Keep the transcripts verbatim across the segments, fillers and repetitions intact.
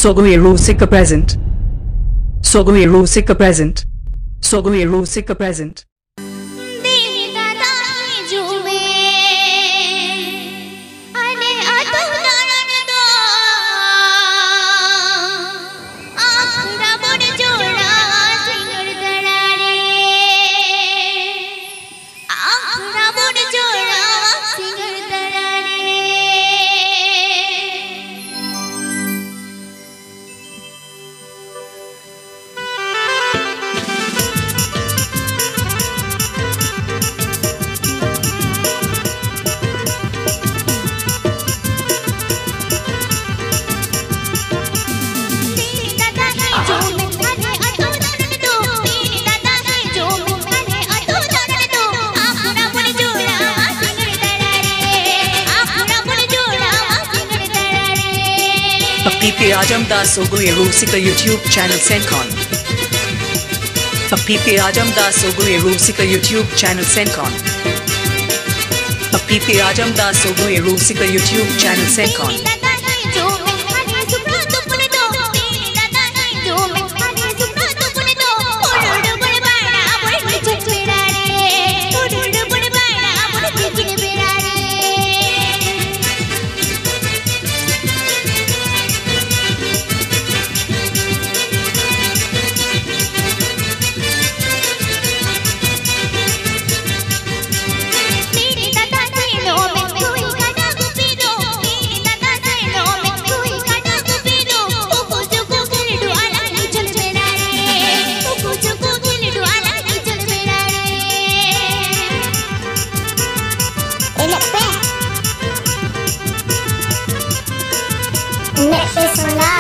Sogui Rusika present. Sogui Rusika present. Sogui Rusika present. ᱫᱮ ᱫᱟᱫᱟ ᱦᱤᱡᱩᱜ ᱢᱮ, ᱟᱞᱮ ᱟᱹᱛᱩ ᱫᱟᱬᱟᱱ ᱫᱚ ᱟᱠᱷᱲᱟ ᱵᱚᱱ ᱡᱚᱲᱟᱣᱟ ᱥᱤᱸᱜᱟᱹᱲ ᱛᱟᱨᱟ ᱨᱮ᱾ ᱟᱠᱷᱲᱟ ᱵᱚᱱ ᱡᱚᱲᱟᱣᱟ ᱥᱤᱸᱜᱟᱹᱲ ᱛᱟᱨᱟ ᱨᱮ᱾ ᱯᱤ ᱯᱤ ᱟᱸᱡᱚᱢ ᱫᱟ ᱥᱩᱜᱩᱭ ᱨᱩᱥᱤᱠᱟ YouTube channel ᱥᱮᱱ ᱠᱷᱚᱱ᱾ ᱯᱤ ᱯᱤ ᱟᱸᱡᱚᱢ ᱫᱟ ᱥᱩᱜᱩᱭ ᱨᱩᱥᱤᱠᱟ YouTube channel ᱥᱮᱱ ᱠᱷᱚᱱ᱾ ᱯᱤ ᱯᱤ ᱟᱸᱡᱚᱢ ᱫᱟ ᱥᱩᱜᱩᱭ ᱨᱩᱥᱤᱠᱟ YouTube channel ᱥᱮᱱ ᱠᱷᱚᱱ᱾ ᱮᱱᱮᱡ ᱯᱮ᱾ ᱮᱱᱮᱡ ᱯᱮ ᱥᱚᱞᱟ᱾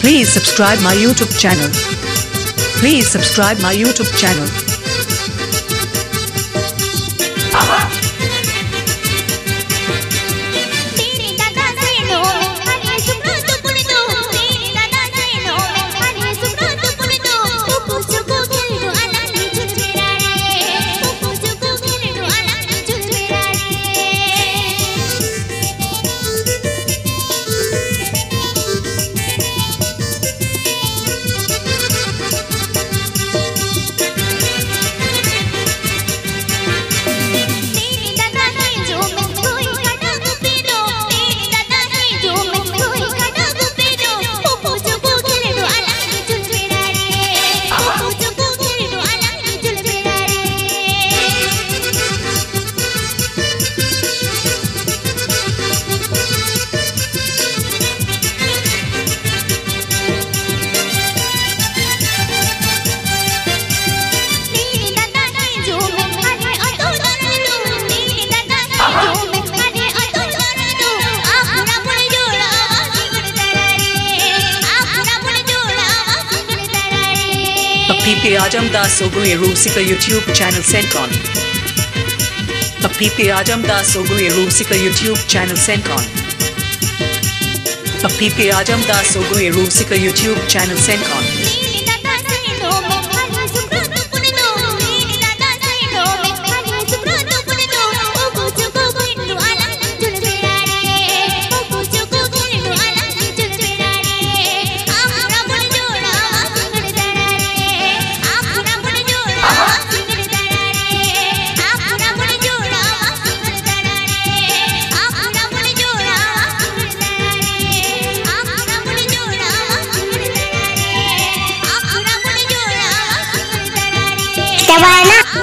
Please subscribe my YouTube channel. Please subscribe my YouTube channel. P P ᱟᱡᱚᱢ ᱫᱟ ᱥᱚᱜᱚᱭ ᱨᱩᱥᱤᱠᱟ YouTube channel ᱥᱮᱱ ᱠᱷᱚᱱ᱾ ᱯᱤ ᱯᱤ ᱟᱡᱚᱢ ᱫᱟ ᱥᱚᱜᱚᱭ ᱨᱩᱥᱤᱠᱟ YouTube channel ᱥᱮᱱ ᱠᱷᱚᱱ᱾ ᱯᱤ ᱯᱤ ᱟᱡᱚᱢ ᱫᱟ ᱥᱚᱜᱚᱭ ᱨᱩᱥᱤᱠᱟ YouTube channel ᱥᱮᱱ ᱠᱷᱚᱱ᱾ ᱪᱟᱵᱟᱭᱮᱱᱟ᱾